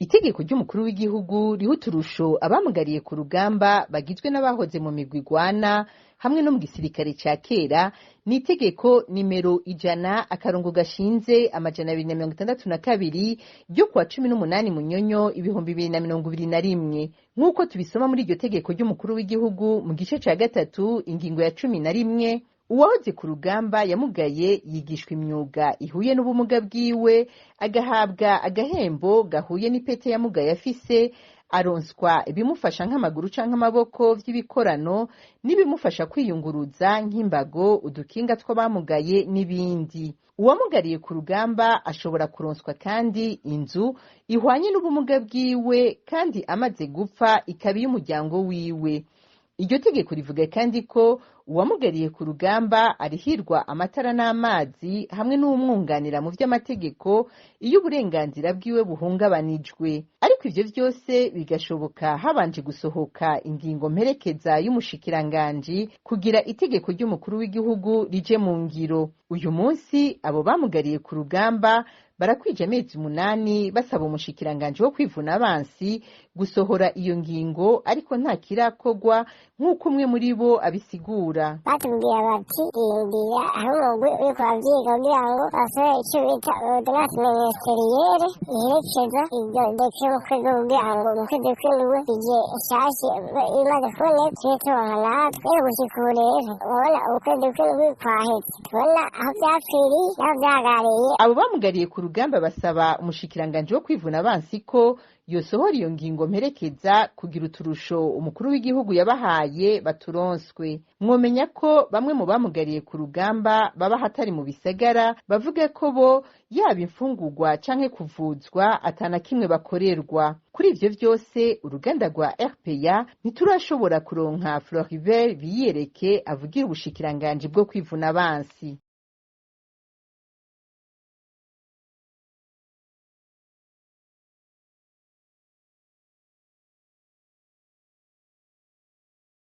Itegeko ry'umukuru w'igihugu riha uturusho abamugariye ku rugamba bagizwe n'abahoze mu migwi igwana hamwe no mu gisirikare ca kera ni itegeko nimero 100-262 ryo kuwa 18 Munyonyo 2021. Nk'uko tubisoma muri iryo tegeko ry'umukuru w'igihugu mu gice ca gatatu, ingingo ya 11, uwahoze ku rugamba yamugaye yigishwa imyuga ihuye n'ubumuga bwiwe, agahabwa agahembo gahuye n'ipete yamugaye afise, aronswa ibimufasha nk'amaguru canke amaboko vy'ibikorano n'ibimufasha kwiyunguruza nk'imbago, udukinga tw'abamugaye n'ibindi. Uwamugariye ku rugamba ashobora kuronswa kandi inzu ihwanye n'ubumuga bwiwe, kandi amaze gupfa ikaba iy'umuryango wiwe. Iryo tegeko rivuga kandi ko uwamugariye ku rugamba arihirwa amatara n'amazi hamwe n'uwumwunganira mu vy'amategeko iyo uburenganzira bwiwe buhungabanijwe. Ariko ivyo vyose bigashoboka habanje gusohoka ingingo mperekeza y'umushikiranganji kugira itegeko ry'umukuru w'igihugu rije mu ngiro. Uyu munsi abo bamugariye ku rugamba barakwije amezi 8 basaba umushikiranganji wo kwivuna abansi gusohora iyo ngingo, ariko nta kirakorwa nk'uko umwe muri bo abisigura. Batubwira bati rindira aho umugwi uriko uravyiga kugira ngo basohore ico bita ordonnance ministerielle iherekeza iryo décret mu kwezi, kugira ngo mu kwezi kw'indwi igihe nshasha imaze kuboneka tube turonka natwe. Rero gushika ubu rero urabona ukwezi kw'indwi kwaheze, tubona aho vyapfiriye n'aho vyahagarariye. Abo bamugariye ku rugamba basaba umushikiranganji wo kwivuna abansi ko yosohora iyo ngingo mperekeza kugira uturusho umukuru w'igihugu yabahaye baturonswe. Mwomenya ko bamwe mu bamugariye ku rugamba baba hatari mu bisagara bavuga ko bo yaba imfungurwa canke kuvuzwa atana kimwe bakorerwa. Kuri ivyo vyose, uruganda rwa RPA ntiturashobora kuronka Floribert Biyereke avugira ubushikiranganji bwo kwivuna abansi.